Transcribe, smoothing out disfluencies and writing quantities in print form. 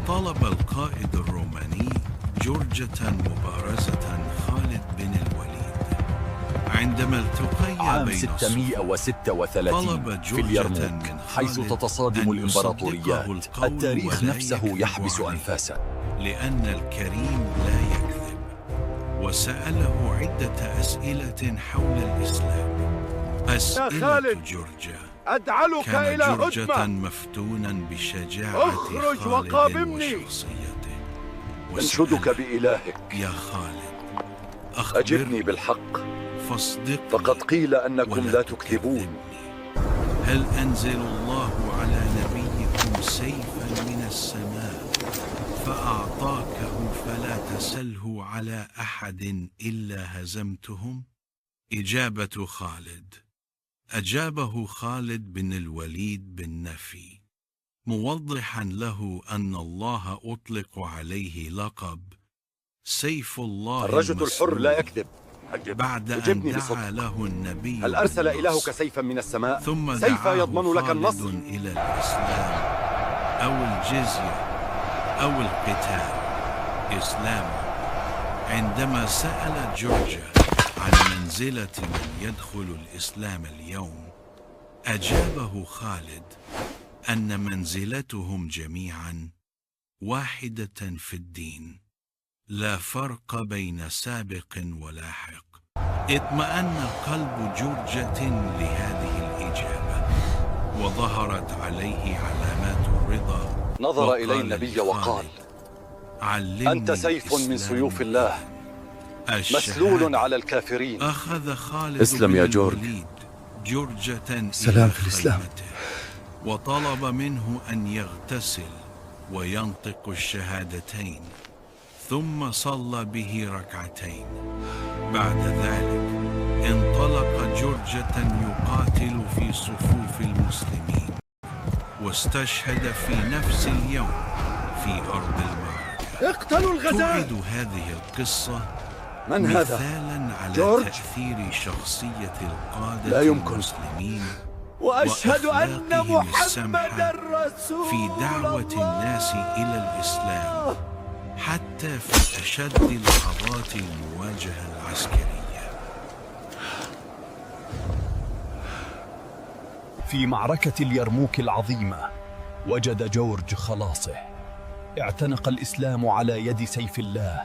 طلب القائد الروماني جورجة مبارزة خالد بن الوليد. عندما التقيا عام بين الصفوف، 636 طلب في جورجة اليرموك، من حيث خالد تتصادم أن يصدقه الإمبراطوريات، القول التاريخ ولا نفسه يكذب يحبس عليه، أنفاسه. لأن الكريم لا يكذب. وسأله عدة أسئلة حول الإسلام. يا أسئلة خالد، جورجة. أدعلك كان إلى جورجة هدمة. مفتونا بشجاعة اخرج خالد وقابلني. وشخصيته. أنشدك وسأله: بإلهك، يا خالد، أجبني أخبرني، بالحق، فاصدقني فقد قيل أنكم ولا لا تكذبون. تكذبني. هل أنزل الله على نبيكم سيفا من السماء فأعطاكه فلا تسله على أحد إلا هزمتهم؟ إجابة خالد. أجابه خالد بن الوليد بالنفي، موضحا له أن الله أطلق عليه لقب سيف الله الرجل الحر لا المسلول يكذب. بعد أن أجبني دعا بصدق، له النبي هل أرسل بالنصر. إلهك سيفا من السماء؟ ثم سيفا دعاه يضمن لك خالد النصر. إلى الإسلام أو الجزية أو القتال. إسلام. عندما سأل جورجيا عن منزلة من يدخل الإسلام اليوم، أجابه خالد أن منزلتهم جميعا واحدة في الدين، لا فرق بين سابق ولاحق. اطمأن قلب جورجة لهذه الإجابة، وظهرت عليه علامات الرضا. نظر إلي وقال النبي وقال: لخالد: علمني أنت سيف من الإسلام سيوف الله، مسلول الشهادة. على الكافرين. أخذ خالد اسلم بن يا جورج. الوليد جورجة سلام إلى في الإسلام. خيمته، وطلب منه أن يغتسل وينطق الشهادتين، ثم صلى به ركعتين. بعد ذلك انطلق جورجة يقاتل في صفوف المسلمين، واستشهد في نفس اليوم في أرض المعركة. اقتلوا الغزال. تعد هذه القصة من هذا؟ مثالا على جورج؟ تأثير شخصية القادة لا يمكن. المسلمين وأشهد أن وأخلاقهم السمحة محمدا رسول في دعوة الله. الناس إلى الإسلام حتى في أشد لحظات المواجهة العسكرية. في معركة اليرموك العظيمة وجد جورج خلاصه. اعتنق الإسلام على يد سيف الله.